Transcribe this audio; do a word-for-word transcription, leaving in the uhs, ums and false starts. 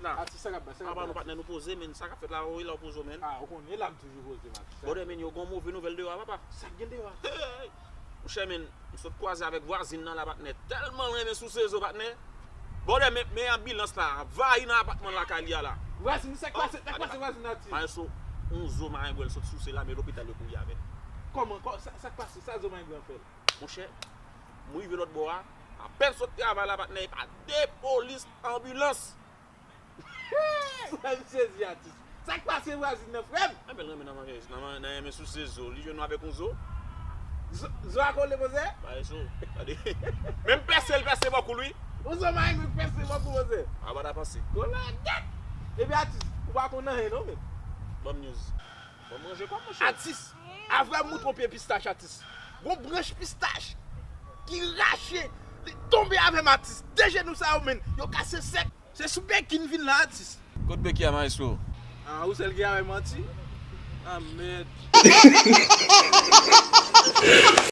Atis, sa k ap bay, sa k ap bay, atis? Apa nou patnè, nou poze, men sa k ap fèt la, wi, la w poze, men. Ah, ou konnen la m toujou poze, m atis. Bòdè, men, yo gen yon move nouvèl deyò a, papa. Sa k gen deyò a? Hey! Monchè, men, m sot kwaze avèk vwazin nan la, patnè. Tèlman l renmen souse zo, patnè. Bòdè, men, men anbilans la, anvayi nan apatman lakay li a la. Vwazin, sa k pase, sa k pase vwazin nan, atis? Maestro, yon zo marengwen l sot souse la, men lopital yo kouri avè l. Kòman, kò-, sa, sa k pase, sa zo marengwen an fè l? Monchè, m rive lòt bò a, apèn sot travay la, patnè, epa de polis, anbilans. Frè m sezi, atis. Sa k pase vwazin nan, frè m? Enben, l renmen nan manje, nan, nan renmen souse zo. Li jwenn nou avèk yon zo. Zo, zo a kole, monchè? Bay zo. Gade. Menm pèse, l pèse bò kou l, wi. Yon zo marengwen pèse bò kou, monchè. A pa ta panse. Kole a gèt. Epi, atis, ou pa konn anyen, non, menm. Bon news. Bon, manje kòm, monchè. Atis, avè m moutre yon pye pistach, atis. Gon branch pistach ki rache, li tonbe avè m, atis. De jenou sa yo, menm, yo kase sèk. Se sou Beki n vin la, atis. Kot Beki a, maestro? Ah, ou sèl ki avè manti? Ah, mèd.